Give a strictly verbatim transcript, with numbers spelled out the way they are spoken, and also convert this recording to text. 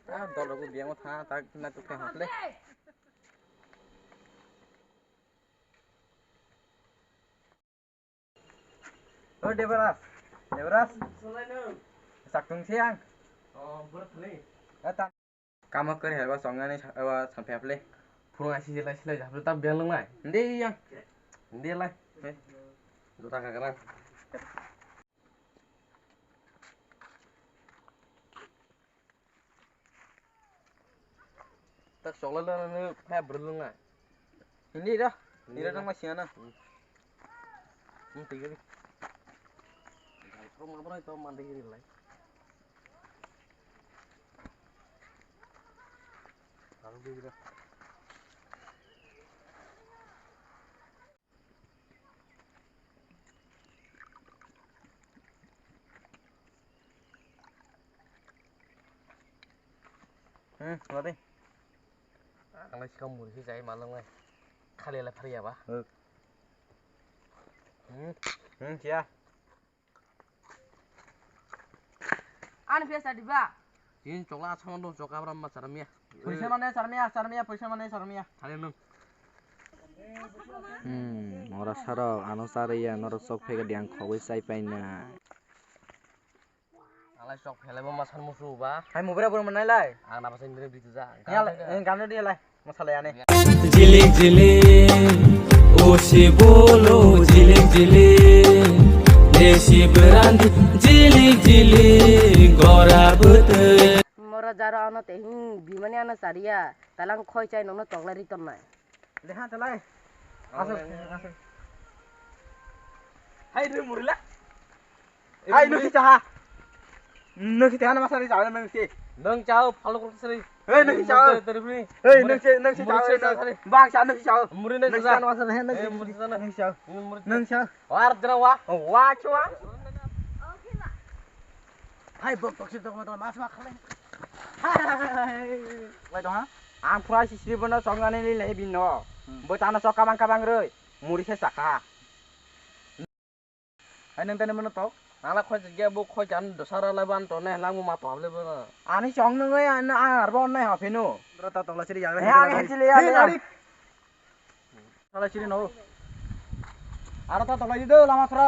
Ah, dol rok biyang o tha, tak na tuk kha le. O Debaras, Debaras. Sak tung siang. Oh, berat ni. Kamo kari heba songnani sa-, eba sampai apa le? Phunung asi silai silai japre tak biang lung nai. Ndi yang. Ndi lai. Eh. Duta kakarang. Tak chocolate lana ni phai bwrwlwng nai. Hindi da. Hindi da. Hindi da. Tangma siyana. Hmm. Hmm, tigari. Gal pro ma brai to mandi giri lai. Lalu dia gitu. Hmm, lari. Ang lai sikang muri si jai malang lai. Khali lai phari ya ba? Hmm. Hmm, siya. Ani pesa diba? Tin chokla asang do chokla bram ma saramya. Puisa mane saramya, saramya, puisa mane saramya. Thale nung. Hmm, ora saro ano sariya norok sok phega diang khogwi sai paina. Alai sok phele bo ma san musu ba. Hai mubra bor manai lai. Ang na pasang dire bitu ja. Yal, eh, gano dia lai. Masalai ane. Jilik jilik, usi bolo jilik jilik, desi berandi jilik jilik, gora bete. Mora jaro ano te hin bimani ano sariya, talang khoi chai nono toklai ri tonnai. Leha talai. Asal, asal. Hai re murila. Hai, nung si chaha. Nung si chaha na masa ni chaha nung si. Nung chaha phalok rok sri. Hei, nung si chaha. Teri, teri, teri. Hei, nung si, nung si chaha. Muri chaha sri. Bang chaha nung si chaha. Muri nung chaha. Nung si chaha na masa ni, nung si chaha. Muri chaha na. Nung si chaha. Nung muri chaha. Nung si chaha. War jra wa. Wa chwa. Hai, bok tok si tok ma mas ma khalai. Hai. Lai dong ha. Ang phura si sri bono chongnani ni lai bin no. Hmm. Bo chana chok kabang kabang roi. Muri se chakha. Hai nung tani mano tok? Ang la khoi ge bo khoi jan dosara lai ban to ne lang mo ma to hable bo. Ani chong nung ai an ar bo nai ha phenu. Bro ta tokla siri jagra. He ang he chili ya. Sala siri no. Aro ta tokla di do lama khro.